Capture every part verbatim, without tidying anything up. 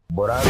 Bora.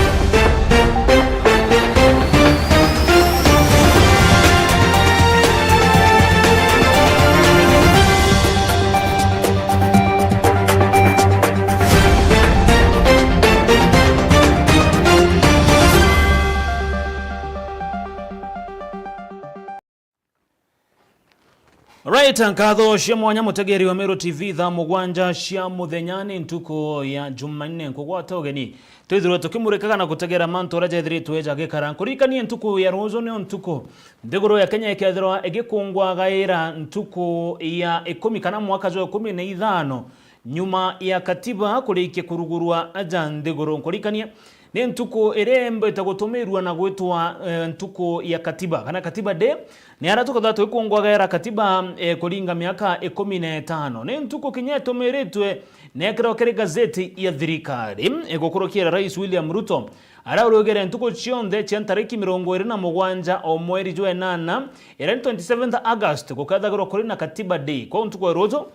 Right, nkatho cia mwanya mutegeri wa Meru T V, thaa mugwanja cia muthenya ni ntuku ya Jumanne. Nkugwata ugeni twithirwe tukimurikaga na gutegera mantu uria jethiritwe jagikara. Nkuririkanie ntuku ya ruju nio ntuku nthiguru ya Kenya ikethirwa igikungwagaira ntuku ya ikumi kana mwaka jwa ikumi na ithano nyuma ya katiba kurikia kurugurwa aja nthiguru. Nkuririkanie ni ntuku iria imbite gutumirua na gwitwa, eh, ntuku ya katiba, kana Katiba Day, ni aria tukethirwa twikungwagaira katiba, eh, kuringa miaka ikumi na itano. Ni ntuku kinya itumiritwe na ikirwa kiri gazeti ya thirikari, eh, gukurukiira Rais William Ruto, aria urugire ntuku cionthe cia ntariki mirongo iri na mugwanja o mweri jwa enana, iria ni twenty-seventh August, gukethagirwa kuri na Katiba Day. Kwou ntuku ya ruju,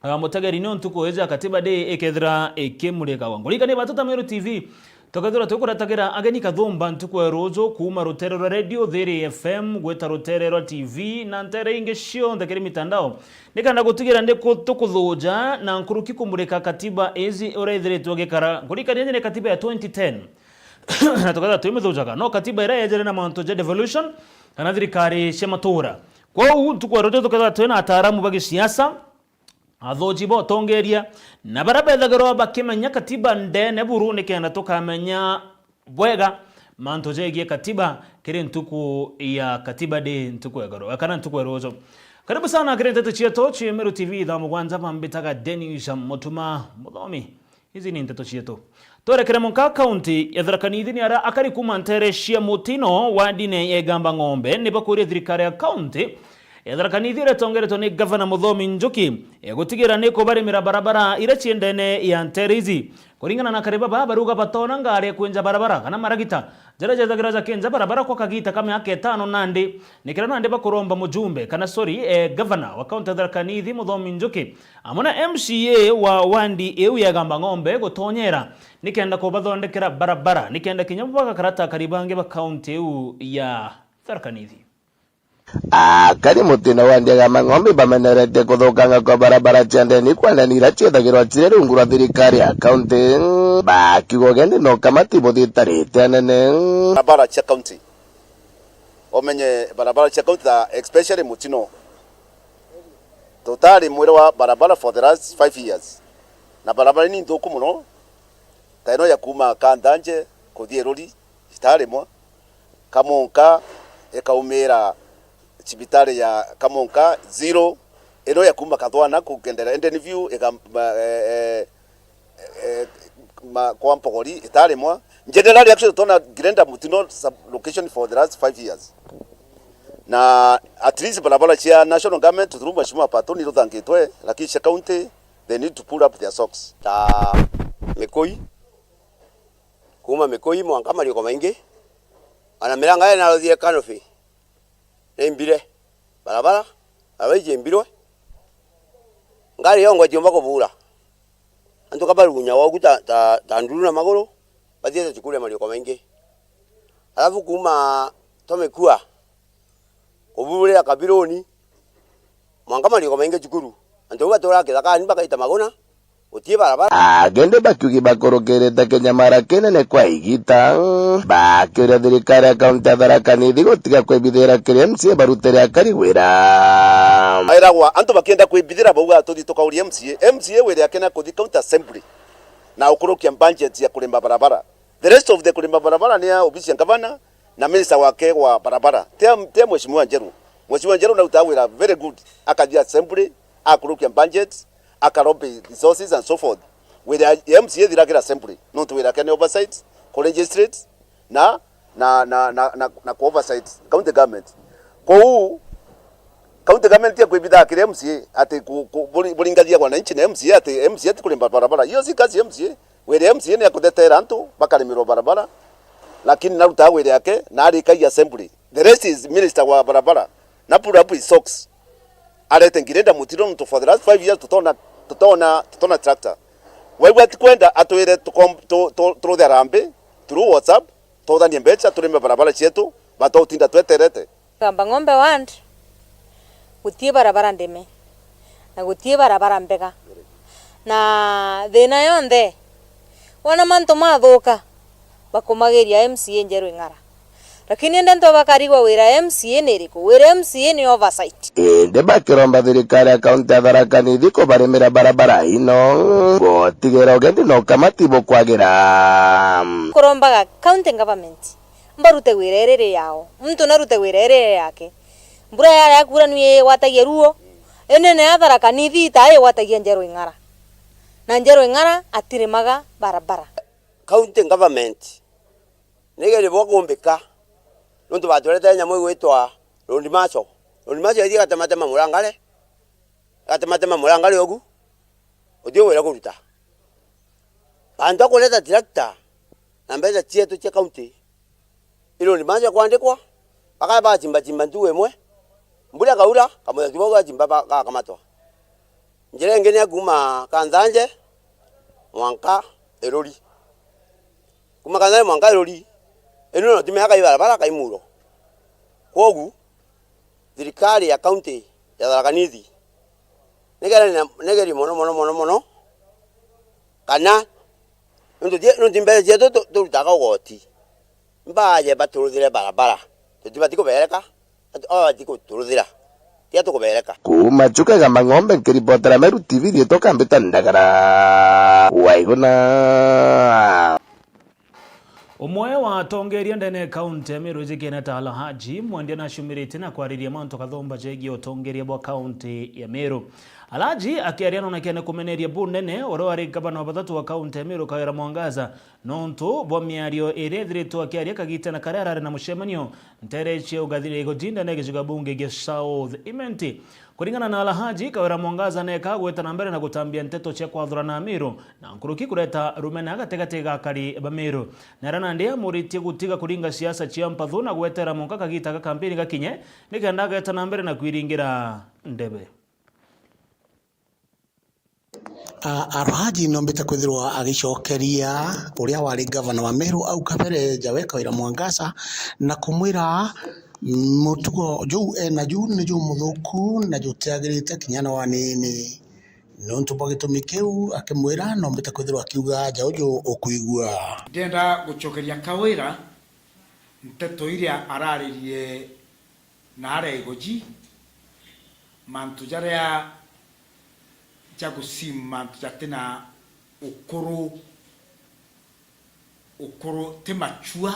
Ah, mutegeri, ni ntuku iji ya Katiba Day ikethira ikimurikawa. Nkuririkanie batu ta Meru T V, tukethirwa tukuretagira ageni kathumba ntuku ya ruju kuuma rutere rwa Radio Thiri F M gwita rutere rwa T V na ntere ingi cionthe kiri mitandao, nikenda gutigira ni ku-, tukuthuja na nkuruki kumurika katiba iji uria ithiritwe gikara. Nkuririkanie iji ni katiba ya twenty ten na tukethira tuimithujaga. No katiba iria yejere na mantu ja devolution kana thirikari cia matura. Kwou ntuku ya ruju tukethira twina ataaramu ba gisiasa, athuji ba utongeria, na baria bethagirwa bakimenya katiba ndene buru, nikenda tukamenya bwega mantu jegie katiba kiri ntuku ya Katiba Day, ntuku ya igoro, kana ntuku ya ruju. Karibu sana kiri nteto cietu cia Meru T V, thaa mugwanja, bambitaga Dennis Mutuma Muthomi. Ici ni nteto cietu. Twerekere munka kaunti ya Tharaka Nithi, ni aria akari kuuma ntere cia Mutino wa ndine ya Igamba Ng'ombe ni bakuria thirikari ya kaunti ya Tharaka Nithi iria itongeretwe ni Gavana Muthomi Njuki, eh, gutigira ni kubarimira barabara iria cii ndene ya ntere ici. Kuringana na akari baba, barauga batoona ngari ya kwinja barabara kana maragita jaria jethagirwa jakinja barabara kwa kagiita ka miaka itano nandi, ni kiria nandi bakuromba mujumbe kana, sorry, eh, gavana wa kaunti ya Tharaka Nithi Muthomi Njuki amwe na M C A wa wandi iu ya Igamba Ng'ombe gutonyera nikenda kubathondekera barabara, nikenda kinya bo bagakara ta akari bangi ba kaunti iu ya Tharaka Nithi. Akari Mutino wa Ndiaga Mang'ombe bameneretie kuthukanga kwa barabara cia ndeni kwa ndeni iria ciethagirwa ciri rungu rwa thirikari ya kaunti, bakiuga ugendi no kamati buthitarite anene. Barabara cia kaunti, umenye barabara cia kaunti ta especially Mutino, tutari mwire wa barabara for the last five years, na barabara ni nthuku muno, ta ino ya kuuma Kanthanje kuthii Ruri, itarimwa. Kamunka ikaumira cibitari ya Kamunka, zero. Ino ya kuuma Kathwana kugendera Eden View, ika-, ma-, eh, eh, eh, ma-, kwa Mpogori, itarimwa. Generally, actually, tona Grenda Mutino sub-location for the last five years. Na at least barabara cia national government through Mheshimiwa Pato ni ruthangitwe, lakini cia county, they need to pull up their socks. Ta Mikui, kuuma Mikui mwanka Mariuko Maingi, ana miranga ena ruthie canopy, ni mbire. Barabara, barabara iji imbirwe. Ngari yongwa itiumba kubura. Antu kabarugunya waugu ta, ta, ta nduru na maguru, bathiete cukuru ya Mariuko Maingi. Alafu kuuma Tomekua, kuburira Kabiruni, mwanka Mariuko Maingi cukuru. Antu bau baturaa kithakani bakaita maguna, gutii barabara. Agendi bakiugi bakurukirite kinyamara kinene kwa igita, bakiuria thirikari ya kaunti ya Tharaka Nithi gutiga kwibithira kiri M C A barutire akari wira. Airagwa antu bakienda kwibithira bauga tuthi tukauria M C A. M C A wira yake na kuthi county assembly na ukurukia budget ya kurima barabara. The rest of the kurima barabara ni ya ofisi ya gavana na minister wake wa barabara. Tia, tia Mheshimiwa Njeru. Mheshimiwa Njeru na uta wira very good. Akathi assembly, akurukia budget, akarombe resources and so forth. Wira ya M C A thiragira assembly. Nontu wira yake ni oversight, ku legislate, na, na, na, na, na, na ku oversight county government. Kou, county government ya kwibitha kiri M C A, ati ku, ku, buri-, buringathia wananchi na M C A, ati M C A ati kurimba barabara. Hiyo si kazi ya M C A. Wira M C A ni akuthetera antu, bakarimirwa barabara, lakini narutaga wira yake, na arikagia assembly. The rest is minister wa barabara. Na pull up his socks. Arete Ngirenda Mutino nontu for the last five years tutona, tutona, tutona tractor. Waigua atikwenda atwire tukom-, tu-, tu-, turuthe arambi, Through WhatsApp, twauthanie mbeca, turime barabara cietu, batautinda tweterete. Gamba Ng'ombe Ward, gutii barabara ndime, na gutii barabara mbega. Na thina yonthe, wona mantu mathuka, bakumagiria M C A Njeru Ing'ara. Lakini indi antu bakarigwa wira ya M C A ni iriku? Wira ya M C A ni oversight. Indi bakiromba thirikari ya kaunti ya Tharaka Nithi kubarimira barabara ino, gutigera ugendi na ukamati bukwagira. Kurombaga county government mbarute wira iriri yao, muntu narute wira iriri yake. Mbura yara yakura nui igwatagia ruo, indi ni ya Tharaka Nithi ita igwatagia Njeru Ing'ara, na Njeru Ing'ara atirimaga barabara. County government nigerie bwa kumbika, nontu batwirete nyamu igwitwa Road Marshal. Road Marshal ithi igatematema murangare, igatematema murangare ugu, uthi ugwire kuruta. Bantu a kureta tractor na mbeca cietu cia county, i Road Marshal kwandikwa, bakaya bagachimbachimba ntugu imwe, mbura ikaura, kamuthatu bau gachimba ba-, gakamatwa. Njira ingi ni ya kuuma Kanthanje mwanka Iruri. Kuuma Kanthanje mwanka Iruri, ino no ti miaka i barabara kai muro. Kwogu, thirikari ya county ya Tharaka Nithi, nigerie na, nigerie mono, mono, mono, mono, kana nontu tie-, nontu mbeca cietu tu-, turutaga ugoti, mbaaje baturuthire barabara, tutibati kubereka. Ati, o, ati kuturuthira. Tia tukubereka. Kuuma Chuka Gamba Ng'ombe, nkiripotera Meru T V, riitwa Kambita Ndagara. Waiguna. Umwe wa atongeria ndene ya kaunti ya Meru ijikene ta Alhaji Mwendia naciumiritie na kwariria mantu kathumba jegie utongeria bwa kaunti ya Meru. Alhaji akiaria nonekene kumeneria bunene uria wari gavana wa bathatu wa kaunti ya Meru, Kawira Mwangaza, nontu bwa miario iria ethiritwe akiaria kagitene karia arari na mucemanio ntere cia Ugathiri Igoji ndene ya gicigo bunge gia South Imenti. Kuringana na Alhaji, Kawira Mwangaza neka gwita na mbere na gutambia nteto cia kwathurana Amiru, na nkuruki kureta rumena gatigati ga akari ba Miru. Nera nandi amuritie gutiga kuringa siasa cia mpathu na gwetera mwanka kagita ga kampeni gakinye, nikenda ageta na mbere na kwiringira ndebe. A, Alhaji nombite kwithirwa agicokeria uria wari gavana wa Meru au kabere, Jawe Kawira Mwangaza, na kumwira mutugo juu ena juu ni jumuthuku na jutiagirite kinya na wanini. Nontu bwa gitumi kiu, akimwira, nombite kwithirwa akiuga, "Jau ju ukwigua." Ndenda gucokeria Kawira nteto iria araririe na aria Igoji, mantu jaria ja gusimu mantu jatina ukuru, ukuru ti machua,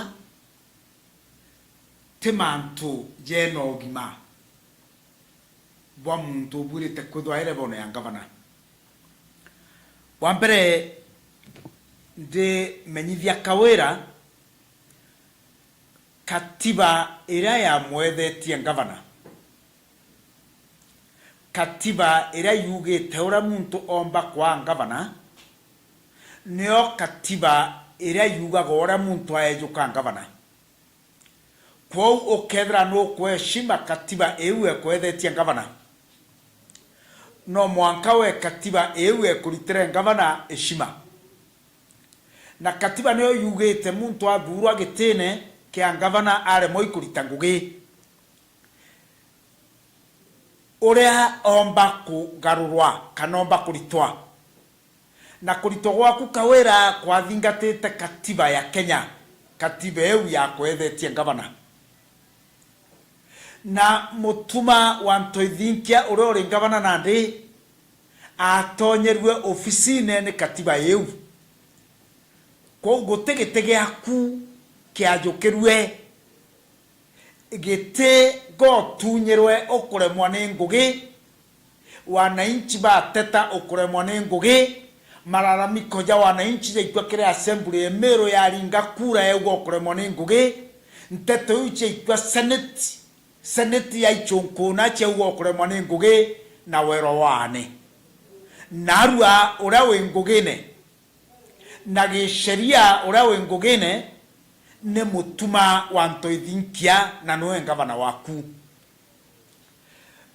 ti mantu jena ugima bwa muntu ubuirite kwithwa e level ya ngavana. Bwa mbere, ndimenyithia Kawira katiba iria yamwethetie ngavana, katiba iria yugite uria muntu omba kwaa ngavana, nio katiba iria yugaga uria muntu aejuka ngavana. Kwou ukethira nukweheshima katiba iu ekwethetie ngavana, no mwanka we katiba iu ekuritire ngavana heshima. Na katiba niyo yugite muntu athurwa gitine kia ngavana aremwa ikurita ngugi, uria omba kugarurwa kana omba kuritwa. Na kuritwa gwaku Kawira kwathingatite katiba ya Kenya, katiba iu yakwethetie ngavana. Na Mutuma wa Ntoithinkia uria uri ngavana nandi atonyerue ofisine ni katiba iu. Kwou guti giti giaku kiajukirue, giti gotunyirwe ukuremwa ni ngugi, wananchi bateta ukuremwa ni ngugi, malalamiko ja wananchi jaikua kiri assembly ya Meru yaringa kura yauga ukuremwa ni ngugi, nteto iu ciaikua senate, senate yaichunkuna ciauga ukuremwa ni ngugi na wero waane. Narua uria wi ngugine na gisheria uria wi ngugine ni Mutuma wa Ntoithinkia na niwe ngavana waku.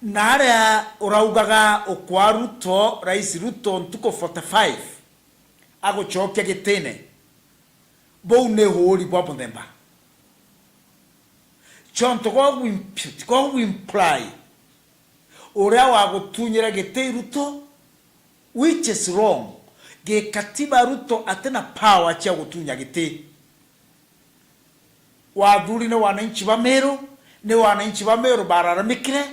Na aria uraugaga ukwa Ruto, Rais Ruto ntuku forty-five agucokia gitine, Buu ni uuri bwa muthemba. Jonto gwa gu impute, gwa gu imply, uria wagutunyira giti Ruto, which is wrong. Gikatiba Ruto atina power cia gutunya giti. Wathuri ni wananchi ba Meru, ni wananchi ba Meru bararamikire,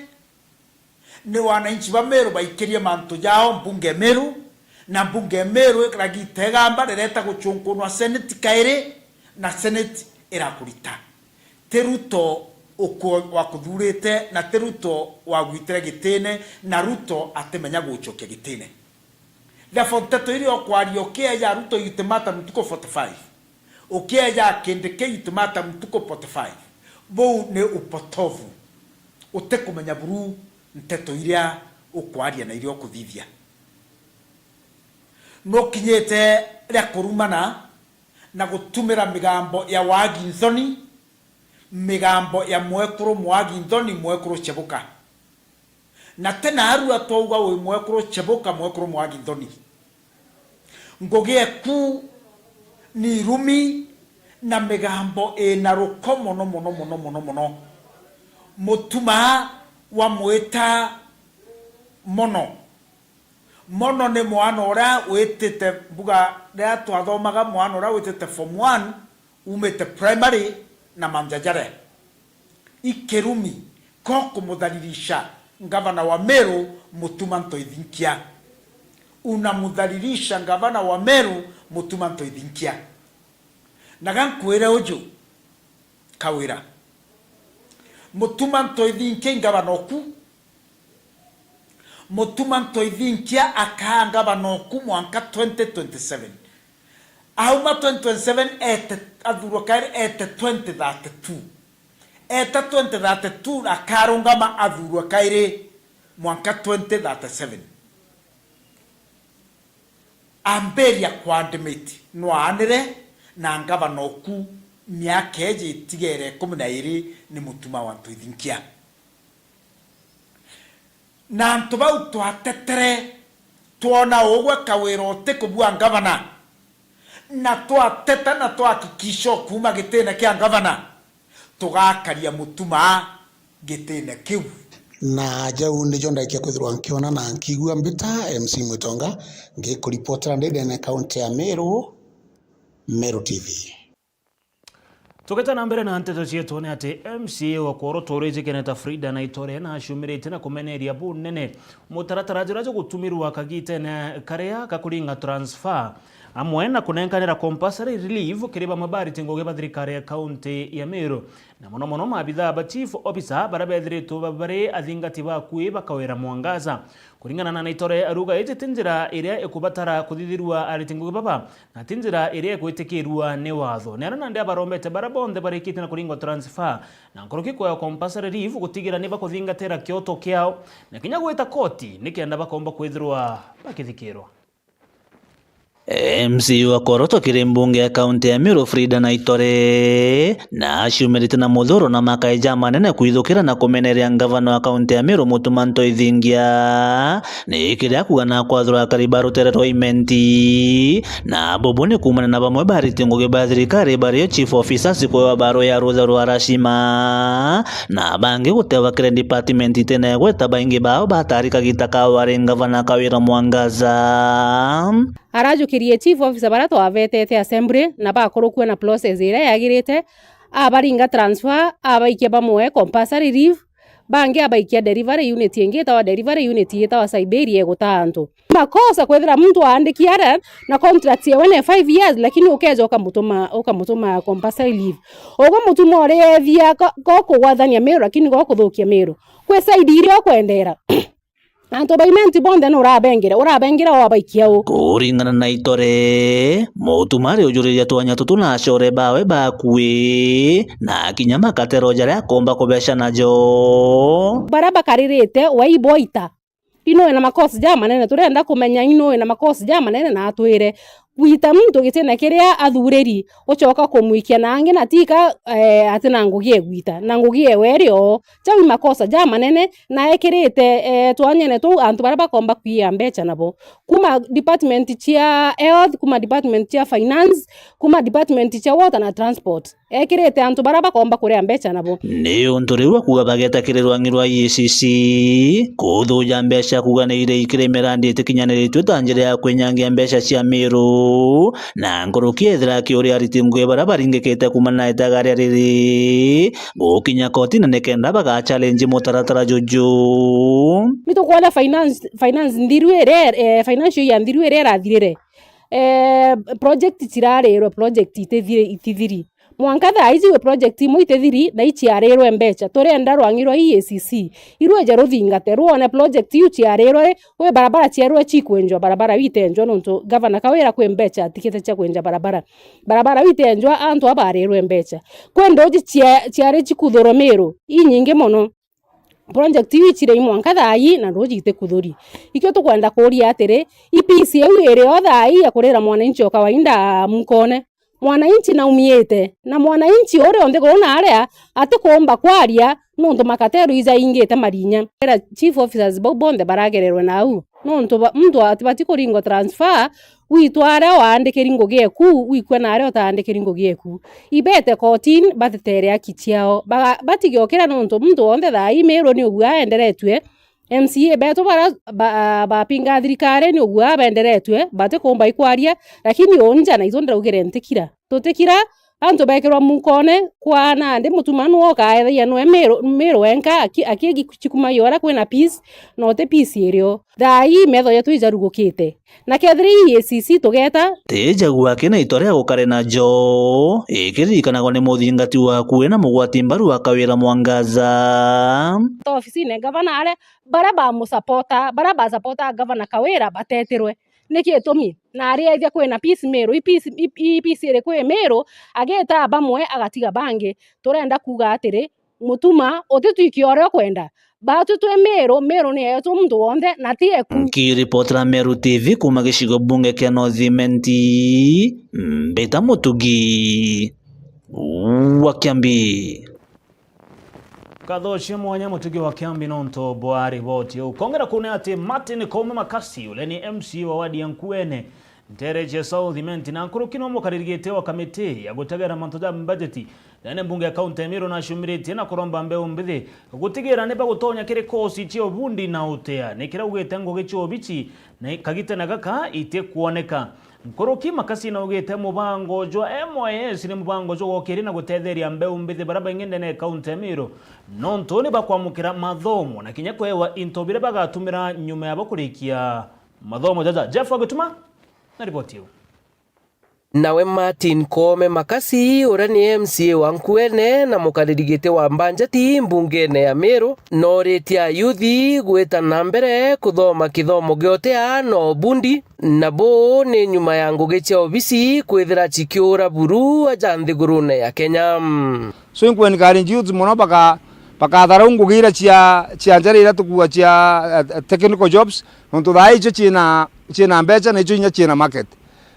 ni wananchi ba Meru baikirie mantu jao mbunge ya Meru, na mbunge ya Meru ikaragiita igamba rireta guchunkunwa seneti kairi, na seneti irakurita. Ti Ruto uku-, wakuthurite, na ti Ruto wagwitire gitine, na Ruto atimenya gucokia gitine. Therefore, nteto iria ukwaria ukieja Ruto ultimatum ntuku forty-five, ukieja Kindiki ultimatum ntuku forty-five, buu ni upotovu. Utikumenya buru nteto iria ukwaria na iria ukuthithia. Nukinyite ria kurumana na gutumira migambo ya wagi nthoni, migambo ya mwekuru mwagi nthoni, mwekuru Chebuka. Na ti naarua twauga wi mwekuru Chebuka, mwekuru mwagi nthoni. Ngugi eku ni irumi na migambo ina ruko mono, mono, mono, mono, mono. Mutuma wamwita mono. Mono ni mwana uria witite mbuga, riria twathomaga, mwana uria witite form one, umite primary na Manjajare. Ikirumi ko kumutharirisha ngavana wa Meru, Mutuma Ntoithinkia. Unamudhalilisha ngavana wa Meru, Mutuma Ntoithinkia. Na ga nkwire uju, Kawira, Mutuma Ntoithinkia i ngavana oku. Mutuma Ntoithinkia akaa ngavana oku mwanka twenty twenty-seven. Auma twenty twenty-seven ete, athurwa kairi ete twenty thirty-two. Eta twenty thirty-two akarungama athurwa kairi mwanka twenty thirty-seven. Ambiria kwa admit nwaanire na ngavana oku miaka iji itigere ikumi na iiri ni Mutuma wa Ntoithinkia. Na antu bau twatetere, twona ugwe Kawira utikubua ngavana, na twateta na twahakikisha ukuuma gitine kia ngavana, tugakaria Mutuma gitine kiu. Na jau nijo ndaikia kwithirwa nkiona na nkigua mbita M C Mwitonga, ngikuripotera ndi ndene kaunti ya Meru, Meru T V. Tugita na mbere na nteto cietu, ni ati M C A wa Kworo Turi Keneta Frida Naitore naciumiritie na kumeneria bunene mutaratara juria jugutumirwa kagitene karia ga kuringa transfer, amwe na kunenkanira compulsory relief kiri bamwe ba ariti ngugi ba thirikari ya kaunti ya Meru, na mono mono maabithaa ba chief officer baria bethiritwe ba-, bari athingati bakui ba Kawira Mwangaza. Kuringana na Naitore, aruga iji ti njira iria ikubatara kuthithirua ariti ngugi baba, na ti njira iria igwitikirua ni watho. Ni aria nandi abarombete baria bonthe barikitie na kuringwa transfer na nkuruki kwea compulsory leave gutigira ni bakuthingatira kioto kiao na kinya gwita koti nikenda bakomba kwithirwa bakithikirwa. M C A wa Kworo Turi kiri mbunge ya kaunti ya Meru Frida Naitore na aciumirite na muthuro na makai jamanene kwithukira na kumeneria ngavana wa kaunti ya Meru Mutuma Ntoithingia ni kiria akuga na kwathura akari ba rutere rwa Imenti, na bubu ni kuumana na bamwe ba ariti ngugi ba thirikari bario chief officers kwewa barua ya rutha rwa rashima, na bangi gutewa kiri department itene gweta baingi bao batari kagita ka wari ngavana Kawira Mwangaza. Arajukirie chief officer baria twabetete assembly na bakurukua na process iria yagirite, abaringa transfer, abaikia bamwe compulsory leave, bangi abaikia delivery unit ingi itawa delivery unit itawa Siberia igutaa antu. Makosa kwithira muntu aandiki are na contract yewe ni five years, lakini ukeja ukamutuma, ukamutuma compulsory leave. Ugwe mutuma uriethia ko, ko kugwathania Meru, lakini go kuthukia Meru. Kwi side iria ukwendera. Antu ba Imenti bonthe nurabengire, urabengire wabaikia u? Kuringana na Itore, Mutuma ari ujuriria twanya tutu na acore bawe bakui, na kinya makatero jaria akomba kubeca najo. Baria bakaririte waibo ita. Ino ina makosi ja manene, turenda kumenya ino ina makosi ja manene na atwire. gwita muntu gitine kiria athuriri, ucoka kumwikia na angi na tika, eh, ati na ngugi e gwita, na ngugi ewe iri oo. Jau i makosa jamanene, na ekirite, eh, twanyene tuu antu baria bakomba kwiia mbecha nabo. Kuma department cia health, kuma department cia finance, kuma department cia water na transport. Ekirite antu baria bakomba kuria mbecha nabo. Ni untu riu akuuga bageta kiri rwang'i rwa E A C C kuthuja mbecha kuuga ni iria ikiri mirandi itikinyaniritue ta njira ya kwinyangia mbecha cia Miru, na nkuruki ethira akiuria ariti ngugi baria baringikite kuumana na itagaria riri gukinya kotini nikenda baga challenge mutaratara juju. Ni tukwona finance, finance nthiru iria, eh, financial year nthiru iria irathirire, eh, project cirarirwe, project itithiri, itithiri. Mwanka thaa iji gwi project imwe itithiri na iciarirwe mbecha. Turenda rwang'i rwa E A C C irwije ruthingate, rwone project iu ciarirwe ri, gwi barabara cierwe cikwenjwa, barabara iu itenjwa nontu Gavana Kawira kwi mbecha atigite cia kwenja barabara. Barabara iu itenjwa antu aba barirwe mbecha. Kwi nduji cia-, ciari cikuthurwa Miru, inyingi mono. Project iu iciri i mwanka thaa ii na nduji itikuthuri. Ikio tukwenda kuuria atiri, i peace iu iri o thaa ii ya kurira mwananchi o kawaida mukone? Mwananchi naumiite, na mwananchi uria o nthiguru na aria atikuumba kwaria nontu makatero ijaingite marinya. Era chief officers bau bonthe baragererwe nau, nontu ba-, muntu atibati kuringwa transfer, witwa aria waandikiri ngugi eku, wikue na aria utaandikiri ngugi eku. Ibete kotini, batetere haki ciao. Baga-, batigiokira nontu muntu wonthe thaa ii Miru ni ugua aenderetue, M C A betu bara ba-, bapinga thirikari ni ugua benderetue, batikuumba ikwaria, lakini unja na itu ndiraugire ntikira. Tutikira, antu bekirwa mukone, kwa nandi mutuma nwe ukaethagia nwe Miru, Miru wenka, aki-, akiegi chikuma yora kwina peace, na uti peace irio. Thaa ii metho yetu ijarugukite. Na kethira i E A C C tugeta. Tijagua kina itwa ria gukare najo, ikiririkanagwa ni muthingati wa kue na mugwati mbaru wa Kawira Mwangaza. Ta ofisine ya gavana aria, baria bamusapota, baria basapota gavana Kawira batetirwe. Niki gitumi? Na ariethia kwina peace Miru, i peace, i, i peace iriku i Miru, agita bamwe agatiga bangi. Turenda kuuga atiri, Mutuma, utitwikie uria ukwenda. Batwi twi Miru, Miru ni yetu muntu wonthe, na ti eku. Nkiripotera Meru T V kuuma gicigo bunge kia North Imenti, mbita Mutugi wa Kiambi. Nkatho cia mwanya Mutugi wa Kiambi nontu bwa riboti iu. Kongera kuu ni ati Martin Koome Makasi, uria ni M C A wa wadi ya Nkuene, ntere cia South Imenti na nkuruki niwe mukariri giti wa kamiti ya gutegera mantu ja mbajeti ndene mbunge ya kaunti ya Meru, nacumiritie na kuromba mbeu mbithi gutigira ni bagutonya kiri kosi cia ubundi na utea, ni kiraugite ngugi cia obici na kagitene gaka itikwoneka. Nkuruki Makasi naugite mubango jwa M Y S ni mubango jwa gokiri na gutetheria mbeu mbithi baria baingi ndene ya kaunti ya Meru, nontu ni bakwamukira mathomo na kinya kwewa into biria bagatumira nyuma ya bakurikia mathomo jaja. Jeff Agutuma na riboti iu. Nawe Martin Koome Makasi, uria ni M C A wa Nkuene na mukariri giti wa mbanjeti mbungene ya Meru, nooritie ayuthi gwita na mbere kuthoma kithomo gia utea na ubundi, na buu ni nyuma ya ngugi cia obisi kwithira cikiura buru aja nthigurune ya Kenya. So, inkwencourage youth mono baka-, bakatharau ngugi iria cia, cia njara iria tukuuga cia, eh, technical jobs, nontu thaa icio ciina, ciina mbeca na icio inya ciina market.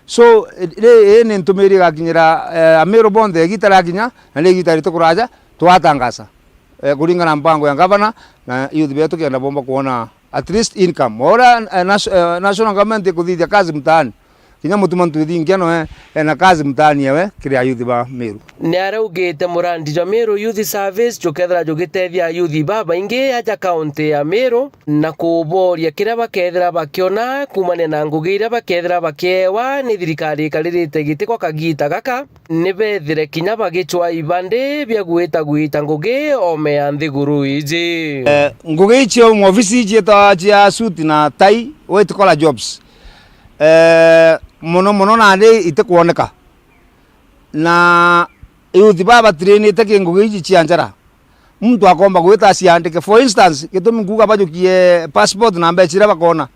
So, ri-, ri-, ii ni ntumiri igakinyira, eh, Amiru bonthe igiita riakinya, na ni igiita ritikuraja, twatangasa, eh, kuringana na mpango ya ngavana, na youth betu kenda bomba kwona at least income. O uria, eh, nas-, eh, national government ikuthithia kazi mtaani, kinya Mutuma Ntwithingia noe ena kazi mtaani ewe kiri ayuthi ba Meru. Ni araugite murandi jwa Meru Youth Service jukethira jugitethia ayuthi babaingi aja kaunti ya Meru na kuboria kiria bakethira bakiona kuumania na ngugi iria bakethira bakiewa ni thirikari ikaririte giti kwa kagiita gaka, ni bethire kinya bagicwa ibandi bia gwita gwita ngugi oome ya nthiguru iji. Eh, ngugi icio mwobici cietwa cia suit na tai, white collar jobs. Eh, mono mono nandi itikwoneka. Na youth baba batirinite ki ngugi iji cia njara. Muntu akomba gwita aciandike. For instance, gitumi nkuuga bajukie passport na mbeca iria bakona.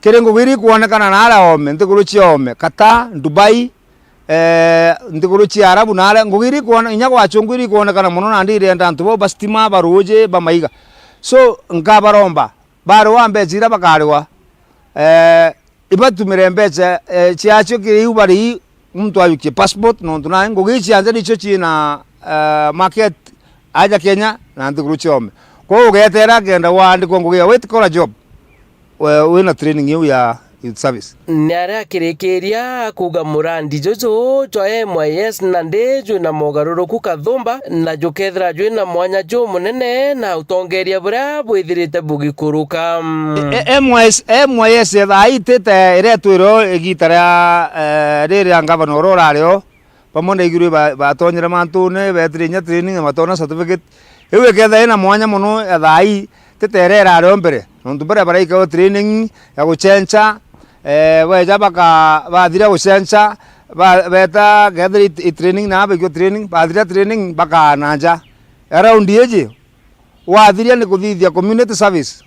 Kiri ngugi iria ikwonekana na aria oome, nthiguru cia oome, Qatar, Dubai, eh, nthiguru cia Arabu na aria, ngugi iria ikwona-, inya gwachungu iria ikwonekana mono nandi irenda antu bau ba stima, ba ruuji, ba maiga. So, nkabaromba, bariwa mbeca iria bakariwa, eh, Ibatumire mbeca, eh, ciacio kiri iu bari muntu ajukie passport, nontu na ngugi ici anja nicio ciina, eh, market aja Kenya na nthiguru ciome. Kwou ugeetera kenda waandikwa ngugi ya white collar job, we wina training iu ya youth service. Ni aria akirikiria kuuga murandi juju jwa M Y S nandi jwina mogaruruku kathumba, na jukethira jwina mwanya jumunene na utongeria buria bwithirite bugikuruka. E-, e-, M Y S, M Y S ya thaa ii ti ta iria itwirwe igita ria, eh, riria ngavana uria urari o, bamwe ndaigirwe ba-, batonyere mantune, beetire inya training na batona certificate. Iu ikethira ina mwanya mono ya thaa ii, ti ta iria irari o mbere. Nontu mbere baraikawa training ya gucenca, eh, beeja baka-, bathiria gucenca, ba-, beeta kethira i, i training na baikua training, bathiria training, bakaana nja. Around iji, wathiria ni kuthithia community service.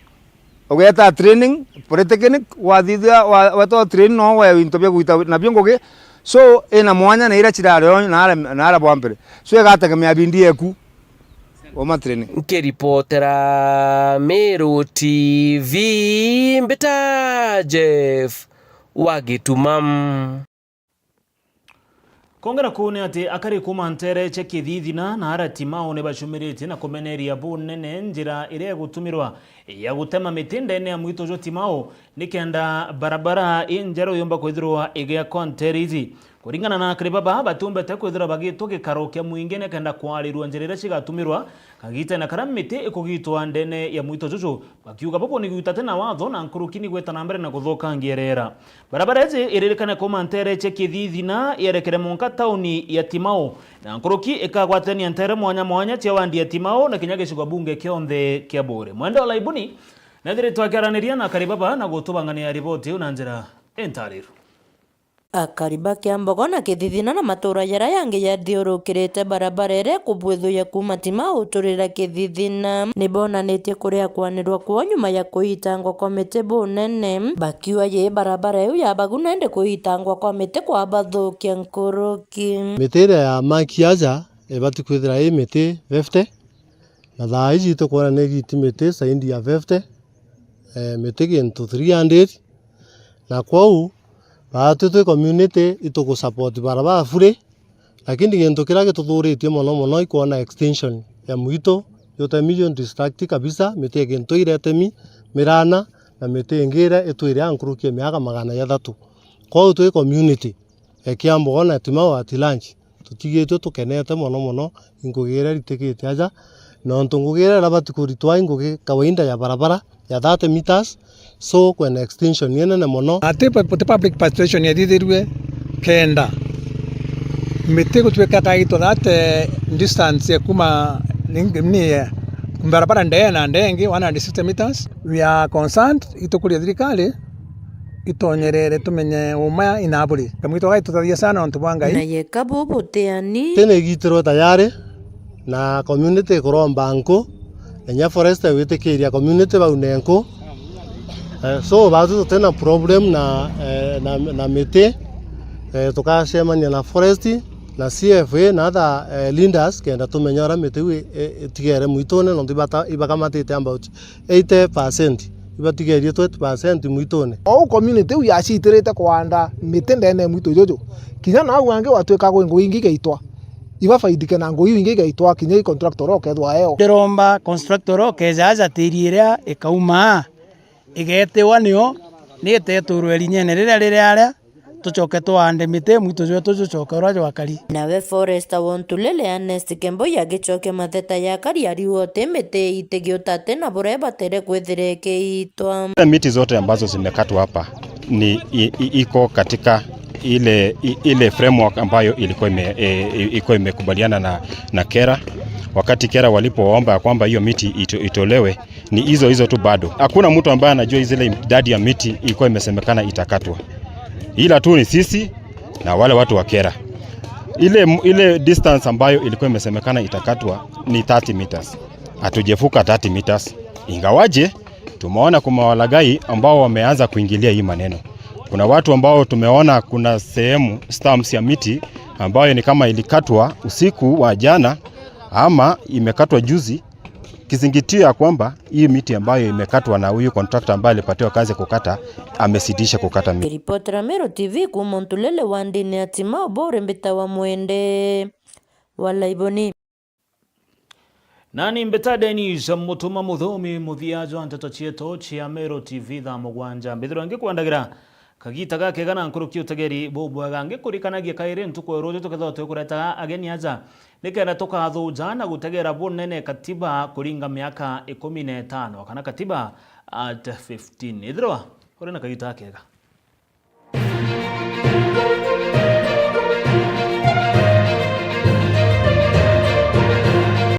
Ugeeta training, polytechnic, wathithia, wa-, wetwa training no wewe into bia gwita nabio ngugi. So, ina mwanya na iria cirari o naara, naara bwa mbere. So, igategemea bindi yeku. Uma training. Nkiripotera Meru T V, mbita Jeff wa Gituma. Kwongera kuu ni ati akari kuuma nteere cia Kithithina na ara Timau ni bacumiritie na kumeneria bunene njira iria igutumirwa ya gutema miti ndene ya mwito jwa Timau, nikenda barabara injeru yumba kwithirwa igiakwa nteere iji. Kuringana na akari baba, batiumbite kwithirwa bagitwa gikaro kia mwingi nikenda kwarirua njira iria cigatumirwa kagitene karia miti ikugitwa ndene ya mwito juju, bakiuga bubu ni gwita ti na watho na nkuruki ni gwita na mbere na kuthukangia riera. Barabara iji iririkane kuuma nteere cia Kithithina yerekere mwanka tauni ya Timau, na nkuruki ikagwatania nteere mwanya mwanya cia wandi ya Timau na kinya gicigo bunge kionthe kia Buuri. Mwende Olaibuni nethiritwe akiaraniria na akari baba na gutubangania riboti iu na njira intariru. Akari ba Kiambogo na Kithithina na matuura jaria jangi jathiurukirite barabara iria ikubwithuria kuuma Timau uturira Kithithina, ni bonanitie kuria kwanirwa kwoo nyuma ya kuitangwa kwa miti bunene, bakiuga ji barabara iu yabaguna indi kuitangwa kwa miti kwabathukia nkuruki. Miti iria ya maki aja ibati kwithira i miti fifty, na thaa iji tukwona ni igiti miti zaidi ya fifty, eh, miti gintu three hundred, na kwou baatwi twi community itugusupport barabara fully, lakini gintu kiria gituthuritie mono mono ikwona extension ya mwito, jutemi ju distract kabisa, miti ya gintu iria itemi mirana na miti ingi iria itwire a nkuruki ya miaka magana jathatu. Kwou twi community, e Kiambogo na Timau at large, tutigitwe tukenete mono mono i ngugi iria iritikite aja, nontu ngugi iria irabati kuritwa i ngugi kawaida ya barabara ya thirty meters, so kwina extension inene mono. Ati pu-, ti public participation yathithirue kenda miti gutwika kaitwa that, eh, distance ya kuma ni, ni, eh, barabara ndee na ndee ingi one hundred sixty meters. We are concerned, itukuria thirikari itonyerere tumenye uma inaburi. Kamwito gaitutethia sana untu bwa Ngai. Na yeka bu buteani. Tene igitirwe tayari, na community ikuromba nku, na inya forest witikiria community baune nku. Eh, so, batu tutina problem na, eh, na, na miti. Eh, tukacemania na forest, na C F A, na other, eh, leaders, kenda tumenya uria miti iu i-, i-, itigere mwitune, nontu ibata-, ibakamatite about eighty percent, ibatigerie twenty percent mwitune. Ou community iu yacitirite kwanda miti ndene ya mwitu juju, kinya nau angi gwatwika gwi ngugi ingi igaitwa, ibafaidike na ngugi iu ingi igaitwa, kinya i contractor uria ukethwa eo. Ndiromba constructor uria ukeja aja tiri iria ikauma, igetiwa nio, ni iteturwe rinyene riria riri aria, tucoke twande miti, mwitu jwetu jucoke uria jwakari. Nawe Forester wa Untulele Ernest Kemboi agicokia matheta ya akari ariuga uti miti itigiuta ati na buria ibatere kwithira ikiitwa. Miti zote ambazo zimekatwa hapa ni i-, i-, iko katika ile, i-, ile framework ambayo ilikuwa ime-, e, i-, ilikuwa imekubaliana na, na KeRRA. Wakati KeRRA walipoomba ya kwamba hiyo miti ito-, itolewe, ni hizo hizo tu bado. Hakuna mtu ambaye anajua zile idadi ya miti ilikuwa imesemekana itakatwa. Ila tu ni sisi na wale watu wa KeRRA. Ile, ile distance ambayo ilikuwa imesemekana itakatwa ni thirty meters. Hatujavuka thirty meters. Ingawaje, tumeona kuna walaghai ambao wameanza kuingilia hii maneno. Kuna watu ambao tumeona kuna sehemu stumps ya miti ambayo ni kama ilikatwa usiku wa jana ama imekatwa juzi, Kizingitio ya kwamba hii miti ambayo imekatwa na huyu contractor ambaye alipatiwa kazi kukata, amezidisha kukata miti. Ripoti ra Meru T V kuuma Ntulele wa ndini ya Timau, Bore Mbita wa Mwende wa Laiboni. Nani Mbita Dennis Mutuma Muthomi, muthia jwa nteto cietu cia Meru T V thaa mugwanja. Mbithirwa ngikwendagira kagita gakega na nkuruki utegeri bubwega, ngikurikanagia kairi ntuku ya ruju tukethirwa twikuretaga ageni aja nikenda tukathuja na gutegera bunene katiba kuringa miaka ikumi na itano kana katiba at fifteen. Ithirwa uri na kagita gakega.